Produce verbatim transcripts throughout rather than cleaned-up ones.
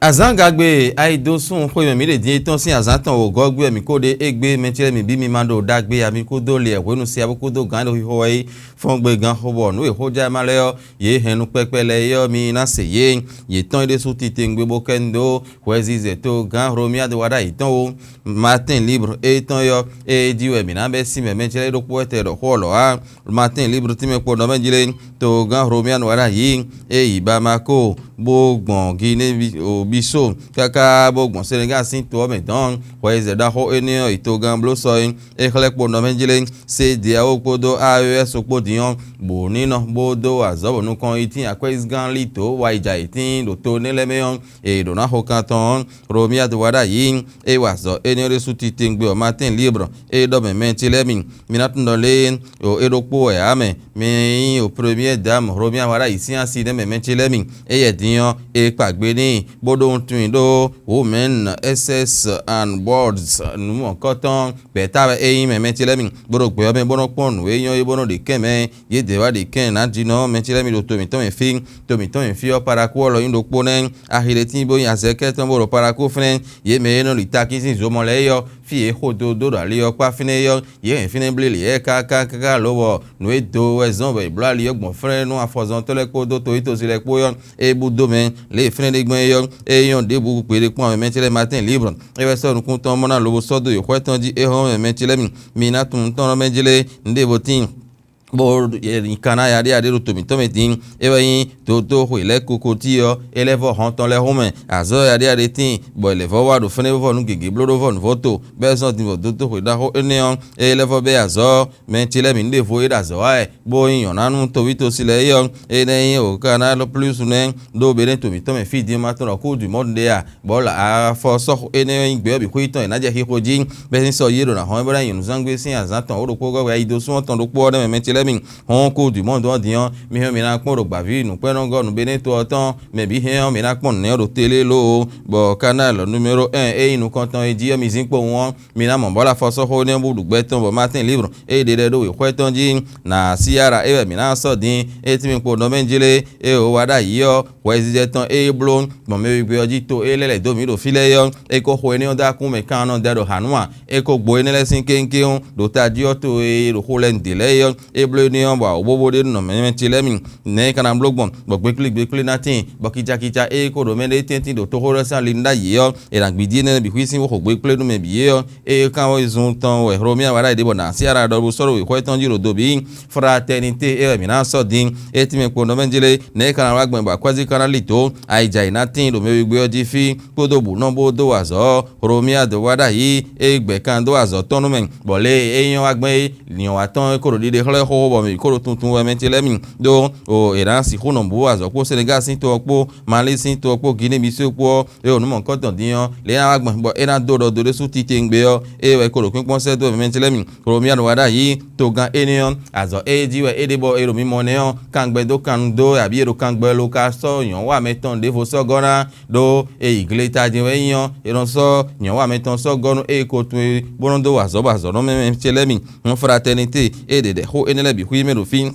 Azǎngagbe ayidosún xwé mɛ mǐ ɖe din é tɔ́n sín azǎn tɔn wǒgɔ́ gbé wɛ mǐ ko ɖe égbé. Mɛ ce lɛ́ɛ mi bǐ mi ma ɖo ɖagbe ami kúdó liɛ hwenu se abó kúdó gǎn e ɖo xixo wɛ é fɔ́n gbe gán xo bɔ nǔ e xó jɛ ama lɛ́ɛ ɔ́, yě hɛn nú kpɛkpɛ lɛ́ɛ é ɔ́, mi ná se yě. Yě tɔ́n é ɖésú titewungbe bó kɛ nu dó hwɛzizɛ togán Hlomia do wa ɖ'ayǐ tɔn ó. Martin Libre étɔn é ɔ́, é jí wɛ mǐ ná bɛ́ sín mɛ mɛ ce lɛ́ɛ ɖokpó wɛ tɛ ɖɔ xó ɔ́ lɔ̌ ǎ. Martin Libre tínmɛ kpo nɔ mɛ jlé togán Hlomia do wa ɖ'ayǐ é yi Bamako bó gbɔn Guinée Bissau káká bó gbɔn Senegal sín to ɔ́ mɛ dɔn. Hwɛyizɛ ɖaxó énɛ́ ɔ́ yi togán bló sɔ é. É xlɛ́ kpo nɔ mɛ jlé C D A O kpódó A E S kpó din ɔ́, bǒ ní nɔ bó dó azɔ̌ bɔ nukɔn yi tín akwɛ́zígán lí dǒ wa yi jɛ ayǐtín ɖo to énɛ́ lɛ́ɛ mɛ ɔ́, è ɖǒ ná xo kan tɔn ɔ́, Hlomia do wa ɖ'ayǐ. É wa azɔ̌ énɛ́ ɔ́ ɖésú titewungbe ɔ́, Martin Libre é ɖɔ mɛ mɛ ce lɛ́ɛ mi, mi ná tunwun ɖɔ lé o é ɖokpó wɛ ǎ mɛ. Mi nyí o première dame Hlomia wa ɖ'ayǐ sín asi nɛ́ mɛ mɛ ce lɛ́ɛ mi. Éyɛ́ din ɔ́, è kpa gbe n'i bó ɖó wuntun i ɖó Women S S and Boards nǔmɔ̌kɔtɔn gbɛ̌ta wɛ é nyí mɛ mɛ ce lɛ́ɛ mi, bó ɖo gbɛ ɔ́ mɛ bó nɔ́ kpɔ́n nǔ e nyɔ́ é bó nɔ́ ɖe kɛ́n mɛ. Yědɛɛ wá ɖe kɛ́n nǎjínɔ mɛ ce lɛ́ɛ mi ɖo to mǐtɔn mɛ fí. To mǐtɔn mɛ fí ɔ́, Paraku ɔ́ lɔ nyí ɖokpó nɛ́. Axi ɖé tíin bó nyi azɛkɛ́ tɔn bó ɖo Paraku fínɛ́. Yě mɛ e nɔ ɖi takín sín zomɔ lɛ́ɛ é ɔ́, fí e xo dó dó ɖo ali ɔ́ kpá fínɛ́ é ɔ́, yě hɛn fínɛ́ blí lě káká káká lǒ bɔ nǔ e do wɛ zɔ́n bɔ è blǒ ali ɔ́ gbɔn fínɛ́ nú afɔzɔntɔ́ lɛ́ɛ kpódó toyítosi lɛ́ɛ kpó é ɔ́, é bú dó mɛ. Lě e fínɛ́ ɖé gbɔn é ɔ́, é nyɔ́ ɖěbǔ gbeɖé kpɔ́n mɛ mɛ ce lɛ́ɛ Martin Libre. É wɛ sɔ́ nukún tɔn mɔ ná lobo sɔ́ dó yi xwɛ tɔn jí é hɔn mɛ mɛ ce lɛ́ɛ mi. Mi ná tunwun tɔn mɛ jlé nǔɖévo tíin. Bó nyi kan ná yaɖéyaɖé ɖo to mǐtɔn mɛ din. É wɛ nyí dodóxwe lɛ́ɛ kokotí ɔ́, é lɛ́ vɔ́ hɔn tɔn lɛ́ɛ xomɛ. Azɔ̌ yaɖéyaɖé tíin, bɔ è lɛ̌ vɔ́ wá ɖo fɛ́nɛ́ vɔ́ nú gěgé bló ɖó vɔ́ nǔvɔ́ to, bɔ é zɔ́n din bɔ dodóxwe ɖaxó énɛ́ ɔ́, é lɛ́ vɔ́ bɛ́ azɔ̌ mɛ ce lɛ́ɛ mǐ ɖěvo e ɖo azɔ̌ wa wɛ, bó nyí nyɔ̌ná nú toví tosí lɛ́ɛ é ɔ́, énɛ́ nyí wǒ ka ná ɖɔ plúsu nɛ́ ɖó Benin to mǐtɔn mɛ fí din ma tɔn ɖɔ kúdù mɔ̌ ɖe a? Bɔ afɔ sɔ́xo énɛ́ ɔ́ nyí gbě ɔ́ bǐ xwé tɔn è nǎ jɛ xixo jí, bɛ́ sín sɔ yí é ɖo nǎ hɔn ɛ bó ná nyi nǔzángbé sín azǎn tɔn ó ɖokpó gɔ́ wɛ ayidosún ɔ́ tɔn ɖokpó ɔ́ nɛ́ mɛ mɛ ce lɛ́ɛ mi. Hɔn kúdù mɔ̌ dɔn ɔ́ din ɔ́, mi hɛn mi ná kpɔ́n ɖo gbǎví nǔkpɛ́nɔ́gɔ́ nǔ Benin to ɔ́ tɔn mɛ bǐ hɛn ɔ́, mi ná kpɔ́n nǔnɛ́ ɔ́ ɖo télé lóo, bɔ kanál numéro un e nyí nukɔntɔn e jí ɔ́ mi zín kpowun ɔ́, mi ná mɔ bɔ lá fɔ sɔ́xo énɛ́ bó ɖu gbɛ tɔn bɔ Martin Libre e ɖe ɖɛ ɖó wěxwɛ́ tɔn jí. Nǎ Siyara é wɛ mǐ ná sɔ́ din, é tínmɛ kpo nɔ mɛ jlé, é wǒ wá ɖ'ayǐ ɔ́, hwɛzijɛ tɔn e é bló gbɔn mɛ wegbe ɔ́ jí to e lɛ́ lɛ̌ dó mǐ ɖo fí lɛ́ɛ é ɔ́, é ko xo énɛ́ ɔ́ dó akún mɛ kan nɔ dɛ ɖo hǎnú ǎ. É ko gbo énɛ́ lɛ́ɛ sín kéŋkéŋ ɖo tají ɔ́ to e ɖo xo lɛ́ɛ nu ɖě lɛ́ɛ é ɔ́, é bló énɛ́ ɔ́ bɔ awǒbówó ɖé nɔ mɛ ce lɛ́ɛ mi. Nɛ̌ é ka ná bló gbɔn, bɔ gbeklí gbeklí ná tíin, bɔ kicakica e ko ɖo mɛ ɖé tɛ́ntin ɖo toxó lɛ́ɛ sín ali nú ɖ'ayǐ ɔ́, è nǎ gbídí énɛ́ bǐ xwí sín bó xo gbeklé nú mɛ bǐ é ɔ́, é kan wezun tɔn wɛ Hlomia wa ɖ'ayǐ ɖe bɔ nǎ sí ara ɖɔ bó sɔ́ ɖo wěxwɛ́ tɔn jí ɖo do bǐ. Fraternité é wɛ mǐ ná sɔ́ din, é tínmɛ kpo nɔ mɛ jlé, nɛ̌ é ka ná wá gbɛn bɔ akwɛ́zí ka ná lí dǒ, ayǐjǎyǐ ná tíin ɖo mɛ wegbe ɔ́ jí fí, kpódó bǔ nɔ bó dó wa azɔ̌ ɔ́, Hlomia dó wá ɖ'ayǐ, é gbɛ̌ kan dó azɔ̌ tɔn nú mɛ, bɔ lě e é nyɔ́ wá gbɛn é, nyɔ̌ wa tɔn é ko ɖo ɖiɖe xlɛ́ xóxó bɔ mǐ ko ɖo tuntun wɛ mɛ ce lɛ́ɛ mi. Ɖó o è nǎ sixú nɔ bǔ azɔ̌ kpó Senegal sín to ɔ́ kpó, Mali sín to ɔ́ kpó, Guinée Bissau kpó ɔ́, é o nǔ mɔ̌hunkɔtɔn din ɔ́, lě e é ná wá gbɔn bɔ é ná dó ɖɔ dó ɖésú titewungbe ɔ́, é wɛ é ko ɖo kpínkpɔ́n sɛ́ dó mɛ ce lɛ́ɛ mi. Hlomia nɔ wa ɖ'ayǐ togán énɛ́ ɔ́, azɔ̌ e jí wɛ é ɖe bɔ è ɖo mimɔ nɛ́ ɔ́, kangbɛ dó kan dó, abǐ è ɖo kangbɛ lo ka sɔ́ nyɔ̌ wa mɛ tɔn ɖěvo sɔ́ gɔ́ ná, ɖó è yi gleta din wɛ é nyí ɔ́, è nɔ sɔ́ nyɔ̌ wa mɛ tɔn sɔ́ gɔ́ nú ée ko tunwun é bó nɔ́ dó wa azɔ̌ bɔ azɔ̌ nɔ mɛ mɛ ce lɛ́ɛ mi. Hɔn Fraternité é ɖe ɖɛ xó énɛ́ lɛ́ɛ bǐ xwí mɛ ɖo fí.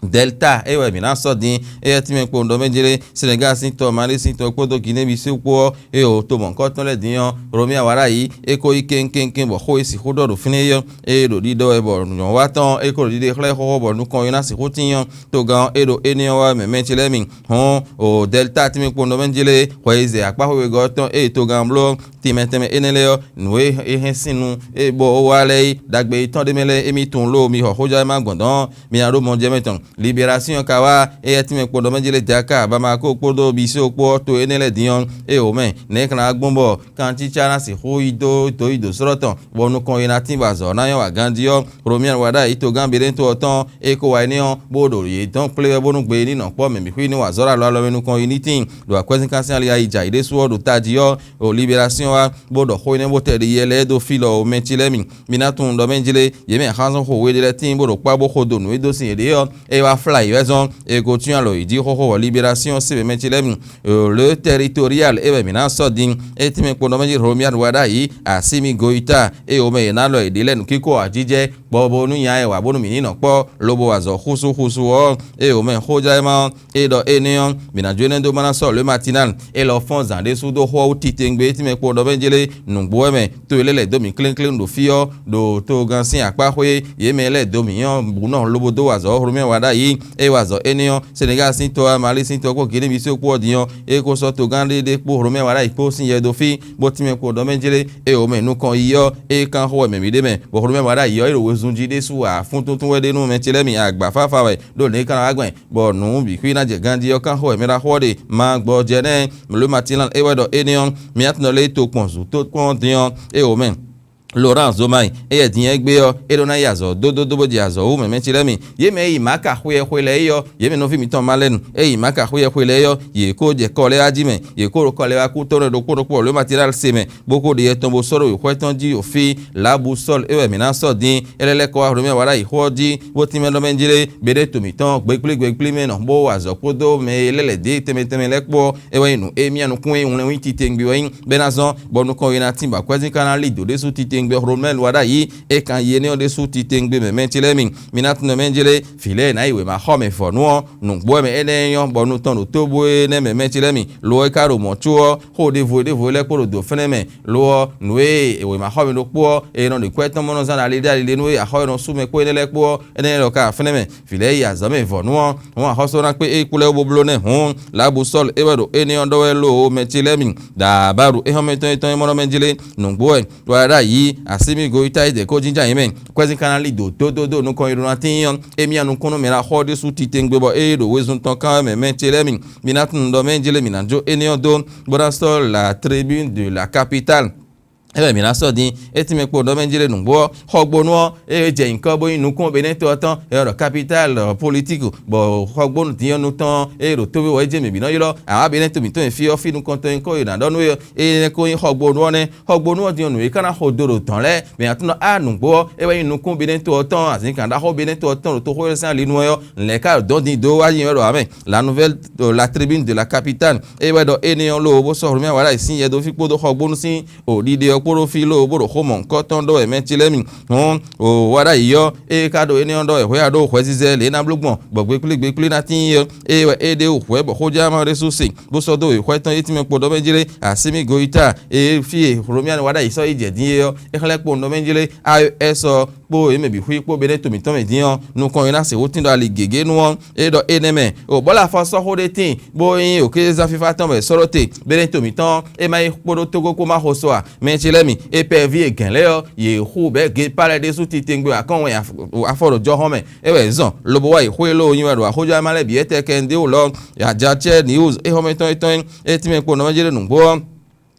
Delta é wɛ mǐ ná sɔ́ din, éyɛ́ tínmɛ kpo ɖɔ mɛ jlé, Senegal sín tɔ, Mali sín tɔ kpódó Guinée Bissau kpó ɔ́, é o to mɔ̌hunkɔtɔn lɛ́ɛ din ɔ́, Hlomia wa ɖ'ayǐ, é ko yi kɛnkénkɛn bɔ xó e sixú ɖɔ ɖo fínɛ́ é ɔ́, é ɖo ɖiɖɔ wɛ bɔ nyɔ̌watɔn ɔ́, é ko ɖo ɖiɖe xlɛ́ xóxó bɔ nukɔn ɔ́ ná sixú tíin ɔ́, togán ɔ́, é ɖo énɛ́ ɔ́ wa mɛ mɛ ce lɛ́ɛ mi. Hɔn o Delta tínmɛ kpo ɖɔ mɛ jlé, hwɛyizɛ akpá xwé wegɔ́ ɔ́ tɔn, é togán bló tɛnmɛ tɛnmɛ énɛ́ lɛ́ɛ ɔ́, nǔ e é hɛn sín nu é bɔ ó wa lɛ́ɛ é, ɖagbe yětɔn ɖé mɛ lɛ́ɛ émí tunwun lóo mi xɔ xójá e ma gbɔn dɔn ɔ́, mi ná ɖó mɔjɛmɛ tɔn. Libération ka wá, éyɛ́ tínmɛ kpo ɖɔ mɛ jlé Daka, Bamako kpódó Bissau kpó ɔ́, to énɛ́ lɛ́ɛ din ɔ́, é wǒ mɛ, nɛ̌ é ka ná gbɔn bɔ kancícá ná sixú yi dó dǒ yi dǒ slɔ́ tɔn, bɔ nukɔn e ná tín bɔ azɔ̌ ná nyɔ́ wa ganjí ɔ́, Hlomia wa ɖ'ayǐ togán Benin to ɔ́ tɔn, é ko wa énɛ́ ɔ́, bó ɖo yě dɔn kplé wɛ bónú gbe ní nɔ kpɔ́ mɛ bǐ xwí ní wa azɔ̌ ɖo alɔ alɔ mɛ nukɔn yi ní tíin, ɖo akwɛ́zínkán sín ali ayi jɛ ayǐ ɖésú ɔ́ ɖo tají ɔ́, ɖo Libération wá bó ɖɔ xó énɛ́ bó tɛ ɖi yɛ lɛ́ɛ dó fí lɔ o mɛ ce lɛ́ɛ mi. Mi ná tunwun ɖɔ mɛ jlé yě mɛ xázɔ́n xo we ɖé lɛ́ɛ tíin bó ɖo kpá bó xo do nǔ e dó sin yěɖée ɔ́, é wá flá yě wɛ zɔ́n, è ko cyɔ́n alɔ yě jí xóxó wɔ Libération se mɛ mɛ ce lɛ́ɛ mi. Le Territorial é wɛ mǐ ná sɔ́ din. É tɛ́nmɛ kpo nɔ mɛ jí Romuald Wadagni, Assimi Goïta, é wǒ mɛ yě ná lɔ yě ɖe lɛ́ɛ nǔkíkó ajijɛ bɔ bónú nya e wǎ bónú mǐ ní nɔ kpɔ́ lobo wa azɔ̌ xúsúxúsú ɔ́, é wǒ mɛ xójlɛ́má ɔ́, é ɖɔ énɛ́ ɔ́, mǐ ná jó énɛ́ dó má ná sɔ́ Le Matinal. É lɔ fɔ́n zǎn ɖésú dó xó ɔ́ wú titewungbe, é tɛ́nmɛ kpo nɔ mɛ jlé nǔgbó wɛ mɛ to e lɛ́ lɛ̌ dó mǐ klénklén ɖo fí ɔ́, ɖo togán sín akpá xwé yě mɛ lɛ́ɛ dó mǐ nyɔ́ bǔ nɔ lobo dó wa azɔ̌ Romuald Wadagni. É wa azɔ̌ énɛ́ ɔ́, Senegal sín to wá, Mali sín to ɔ́ kpó Guinée Bissau kpó ɔ́ din ɔ́, é ko sɔ́ togán ɖé ɖé kpó Romuald Wadagni kpó sín yɛ dó fí, bó tínmɛ kpo ɖɔ mɛ jlé. É wǒ mɛ nukɔn yi ɔ́, é kán xó wɛ mɛ mǐ ɖé mɛ, bɔ Romuald Wadagni ɔ́, é ɖo wezun jí ɖésú ǎ, fúntúntún wɛ ɖe nú mɛ ce lɛ́ɛ mi, agba fáfa wɛ ɖó nǔ e ka ná wá gbɛn, bɔ nǔ bǐ xwí ná jɛ ganjí ɔ́, kán xó wɛ mɛ ɖaxó ɔ́ ɖe. Má gbɔ jɛ nɛ́. Le Matinal é wɛ ɖɔ énɛ́ ɔ́, mǐ atɔ́ nɔ lɛ́ yi tokpɔn zǔ tó kpɔ́n dín ɔ́, é wǒ mɛ. Laurent Zomayi, éyɛ́ din égbé ɔ́, é ɖó ná yi azɔ̌ dódódó bó jɛ azɔ̌ wú mɛ mɛ ce lɛ́ɛ mi. Yě mɛ e yi Maaka xweyɛxwe lɛ́ɛ é ɔ́, yě mɛ nɔví mitɔn Malɛnu, é yi Maaka xweyɛxwe lɛ́ɛ é ɔ́, yě kó jɛ kɔ lɛ́ɛ wá jí mɛ, yě kó ɖo kɔ lɛ́ɛ wá kú tɔ́ nɔ ɖokpó ɖokpó ɔ́, Le Matinal se mɛ, bó kó ɖe yɛ tɔn bó sɔ́ ɖo wěxwɛ́ tɔn jí ɖo fí. Labu Sɔ́lu é wɛ mǐ ná sɔ́ din, é lɛ́ lɛ́ kɔ wá Hlomɛ wá ɖo ayǐxó ɔ́ jí, bó tínmɛ ɖɔ mɛ jí lé, bé ɖé to mǐtɔn gbegblégbegblí mɛ nɔ bó wa azɔ̌ kpódó mɛ e lɛ́ lɛ̌ dé tɛnmɛ tɛnmɛ lɛ́ɛ kpó ɔ́, é wɛ nyí nǔ e mía nukún e wlɛ́n wú titewungbe wɛ nyí, bɔ é ná zɔ́n bɔ nukɔn e ná tín bɔ akwɛ́zín ka ná lí dǒ ɖésú titewungbe Hlomɛ wá ɖo ayǐ, é kan yi énɛ́ ɔ́ ɖésú titewungbe mɛ mɛ ce lɛ́ɛ mi. Mi ná tunwun ɖɔ mɛ jí lé, vǐ lɛ́ɛ e ná yi wěma xɔ mɛ vɔ̌nu ɔ́, nǔgbó wɛ mɛ énɛ́ nyɔ́, bɔ nu tɔn ɖo tóbú énɛ́ mɛ mɛ ce lɛ́ɛ mi. Lo ɔ́, é ka ɖo mɔ̌ có ɔ́, xó ɖěvo ɖěvo lɛ́ɛ kpó ɖo dǒ fɛ́nɛ́ mɛ. Lo ɔ́, nǔ e wěma xɔ mɛ ɖokpó ɔ́, è nɔ ɖe kwɛ́ tɔn mɔ nɔ zán ɖo ali ɖé ali ɖé nú é axɔ e nɔ sú mɛ kpó énɛ́ lɛ́ɛ kpó ɔ́, énɛ́ lɛ́ɛ lɔ ka fɛ́nɛ́ mɛ. Vǐ lɛ́ɛ yi azɔ̌ mɛ vɔ̌nu ɔ́, hɔn axɔ́sú ná kpé é kplɔ́ é wú bó bló nɛ́ hǔn. Labu Sɔ́lu é wɛ ɖo énɛ́ ɔ́ ɖɔ wɛ lóo mɛ ce lɛ́ɛ mi. Dǎbáɖu é hɔn mɛ tɔn e tɔn e mɔ nɔ mɛ jlé, nǔgbó wɛ. Wɛ ɖo ayǐ, así mì go yi ta yi dě kó jínjɔ́n ayǐ mɛ. Kwɛ́zín ka ná lí dǒ dódódó nukɔn e ɖó ná tíin ɔ́, émí anukúnnú mɛ ná xɔ ɖésú titewungbe bɔ é ɖo wezun tɔn kán wɛ mɛ mɛ ce lɛ́ɛ mi. Mi ná tunwun ɖɔ mɛ jlé mi ná jó énɛ́ ɔ́ dó, bó ná sɔ́ la tribune de la capitale. É wɛ mǐ ná sɔ́ din, é tínmɛ kpo ɖɔ mɛ jlé nǔgbó ɔ́, xɔgbónú ɔ́, é jɛ nyǐkɔ bó nyí nukún Benɛ́to ɔ́ tɔn, é ɖɔ capitale politique, bɔ xɔgbónú din ɔ́ nu tɔn, é ɖo tóvé wɔ é jɛ mǐ bǐ nɔ ylɔ́, awǎ Benɛ́to mǐtɔn e fí ɔ́ fí nukɔntɔn nyǐkɔ e ná ɖɔ nú é ɔ́, énɛ́ ko nyí xɔgbónú ɔ́ nɛ́. Xɔgbónú ɔ́ din ɔ́, nǔ e ka ná xo do ɖo dɔ̌n lɛ́ɛ, mɛ atún ɖɔ á nǔgbó ɔ́, é wɛ nyí nukún Benɛ́to ɔ́ tɔn, azǐnkan ɖaxó Benɛ́to ɔ́ tɔn ɖo toxó élɔ́ sín ali nu wɛ ɔ́, nɛ̌ ká ɖo dɔ̌n din dó wá nyi wɛ ɖo ǎ mɛ? La Nouvelle, euh, la Tribune de la Capitale, é wɛ ɖɔ énɛ́ ɔ́ lóo bó sɔ́ Hlomɛ wá ɖo ayǐ sín yɛ dó fí kpódó xɔgbónú sín o ɖiɖe ɔ́ kpó ɖó fí lóo bó ɖo xó mɔ̌hunkɔtɔn ɖɔ wɛ mɛ ce lɛ́ɛ mi. Hɔn o wá ɖo ayǐ ɔ́, ée ka ɖo énɛ́ ɔ́ ɖɔ wɛ hwɛ a ɖó hwɛzizɛ lě e ná bló gbɔn, bɔ gbekplé gbekplé ná tíin é, é wɛ é ɖe wú hwɛ bɔ xójánma ɖésú se, bó sɔ́ dó wěxwɛ́ tɔn é tínmɛ kpo ɖɔ mɛ jlé, Asímí Goyita, e fí e Hlomɛ wá ɖo ayǐ sɔ́ yi jɛ dín é ɔ́, é xlɛ́ kpo ɖɔ mɛ jlé, A E S ɔ́ kpó yě mɛ bǐ xwí kpó Benɛ́to mǐtɔn mɛ dín ɔ́, nukɔn e ná se wǒ tín ɖɔ ali gěgé nu ɔ́, é ɖɔ énɛ́ mɛ, o bɔ̌ la afɔ sɔ́ xó ɖé tíin, bó nyí òkézán fífá tɔn wɛ sɔ́ ɖó te. Benɛ́to mǐtɔn ɔ́, é má nyí kpódó Tógó kpó má xo sɔ a? Mɛ ce lɛ́ɛ mi, E P V gɛ̌n lɛ́ɛ ɔ́, yě xú bɛ̌ ge pá lɛ́ɛ ɖésú titewungbe akɔ́n wɛ afɔ ɖo jɔxɔ́n mɛ. É wɛ zɔn lobo wá yi xwé lóo nyi wɛ ɖo axójɔ ama lɛ́ɛ bǐ étɛ́ kɛ ndéwú lɔ. Yajacɛ News é xɔ́mɛ tɔn étɔn é tínmɛ kpo nɔmɛjé ɖo nǔgbó ɔ́.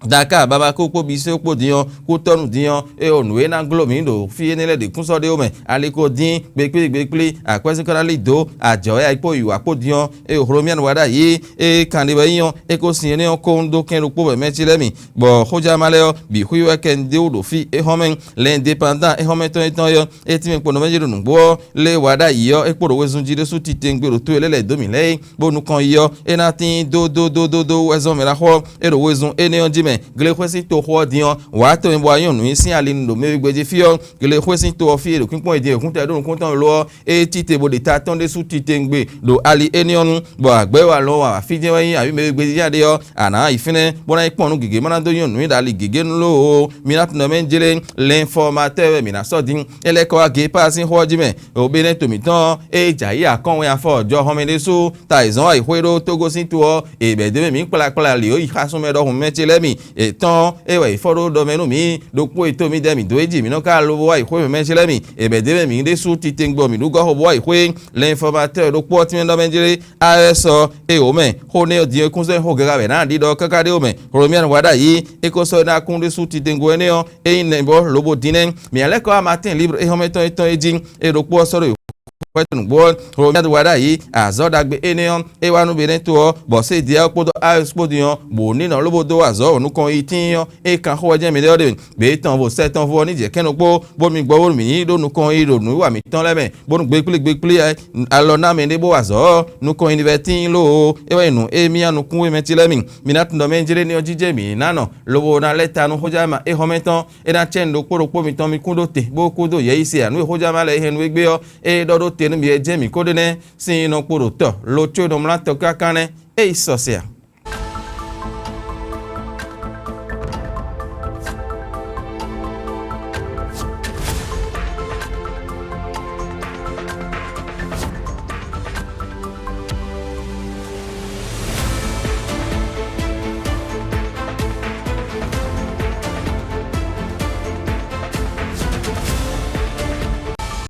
Dakar, Bamako kpó Bisó kpó din ɔ́, Kútɔ́nu din ɔ́, é o nǔ e ná gló mǐ ɖo fí énɛ́ lɛ́ɛ ɖě kún sɔ́ ɖé ó mɛ. Ali ko dín, gbekplí gbekplí, akwɛ́sínkánná lí dó, ajɔ̌ yá yi kpó wǐwá kpó din ɔ́, é o Hlomían wá ɖ'ayǐ, é kan ɖi wɛ nyí ɔ́, é ko sin énɛ́ ɔ́ kɔn dó kɛn ɖokpó wɛ mɛ ce lɛ́ɛ mi, bɔ xójánma lɛ́ɛ ɔ́ bǐ xwí wɛ kɛn dó ɖo fí é xɔ́mɛ. L'Indépendant é xɔ́mɛ tɔn étɔn ɔ́, é tínmɛ kpo nɔmɛjé ɖo nǔgbó ɔ́, lé wá ɖ'ayǐ ɔ́, é kpó ɖo wezun jí ɖésú titewungbe ɖo to e lɛ́ lɛ̌ dó mǐ lɛ́ɛ é. Bó nukɔn yi ɔ́, é ná tíin dódódódó wɛ zɔ́n mɛ ná xɔ, é ɖo wezun énɛ́ ɔ́ jí mɛ. Glexwé sín toxo ɔ́ din ɔ́, wǎ tɔn e bɔ wá nyɔ́ nǔ nyi sín ali nu ɖo mɛ e gbé jí fí ɔ́, Glexwé sín to ɔ́ fí e ɖo kpínkpɔ́n e din e kúntɔ́ e ɖó nukúntɔn lo ɔ́, é cí te bó ɖe ta tɔn ɖésú titewungbe ɖo ali énɛ́ ɔ́ nu, bɔ agbɛ̌ wa lɔn wa fí jɛ́n wɛ nyí awǐ mɛ e gbé jí ɖe ɔ́, a nǎ yi fínɛ́, bó ná yi kpɔ́n nǔ gěgé, má ná dó nyɔ́ nǔ nyi ɖo ali gěgé nu lóo. Mi ná tunwun ɖɔ mɛ jlé, l'informateur wɛ mǐ ná sɔ́ din. É lɛ́ kɔ wá Gepard sín xó ɔ́ jí mɛ, o Benɛ́to mǐtɔn ɔ́, é jɛ ayǐ akɔ́n wɛ afɔ jɔhɔnmɛ ɖésú, ta è zɔ́n wá yi xwé ɖó Tógó sín to ɔ́, è bɛ̌ dó mɛ mǐ kplakpla lǐ ó yi xásúnmɛ ɖɔhun mɛ ce lɛ́ɛ mi. È tɔ́n, é wɛ è fɔ́ ɖó ɖɔ mɛ nú mǐ, ɖokpó e tó mǐdɛɛ mǐ dó é jí mǐ nɔ ka lobo wá yi xwé mɛ mɛ ce lɛ́ɛ mi. È bɛ̌ dó mɛ mǐ ɖésú titewungbe ɔ́ mǐ ɖu gɔ́ xo bó wá yi xwé. L'informateur ɖokpó ɔ́ tínmɛ ɖɔ mɛ jlé, A S ɔ́, é wǒ mɛ, xó nɛ́ ɔ́ din é kún sɔ́ nyí xó gaga wɛ nǎ ɖiɖɔ káká ɖé ó mɛ. Hlomían wá ɖ'ayǐ, é ko sɔ́ é ná kún ɖésú titewungbe énɛ́ ɔ́, é nyí nɛ̌ bɔ lobo din nɛ́. Mǐ lɛ́ kɔ wá Matin Libre é xɔ́mɛ tɔn étɔn é jí, é ɖokpó ɔ́ sɔ́ ɖo Xwɛtɔ́ nǔgbó ɔ́, Hlomia do wa ɖ'ayǐ azɔ̌ ɖagbe énɛ́ ɔ́, é wá nú Benɛ́to ɔ́, bɔ Sédiya ɔ́ kpódó Ayɔ́si kpó din ɔ́, bǒ ní nɔ lóbó dó azɔ̌ ɔ́ nukɔn yi tíin ɔ́, é kan xó wɛ jɛ́n mǐɖée ɔ́ ɖe. Gbě tɔn vo sɛ tɔn vo ɔ́ ní jɛ kɛ́n ɖokpó, bónú mi gbɔ bónú mǐ yi ɖó nukɔn yi ɖo nǔwiwa mǐtɔn lɛ́ɛ mɛ, bónú gbegblégbégbli alɔ ná mɛ ɖé bó wa azɔ̌ ɔ́, nukɔn yi ní vɛ́ tíin lóo. É wɛ nyí nǔ e mì nú kúnwémɛtɔ́ lɛ́ɛ mi. Mi ná tunwun ɖɔ mɛ e jlé ní ɔ́ jijɛ mǐ ná nɔ, lobo ná lɛ́ ta nú xójama éhɔ́mɛ tɔn. É ná cɛ́ nǔ ɖokpó ɖokpó mitɔn mi kún ɖó te, bó kú dó Yɛ Yíseyanu e xójama lɛ́ɛ yi hɛn nú égbé ɔ́, ée ɖɔ ɖó te nú mi wɛ jɛ́n mǐ ko ɖe nɛ́. Sín nɔ kpo ɖo tɔ lo có e nɔ mlá tɔ káká nɛ́. É yi sɔ se a?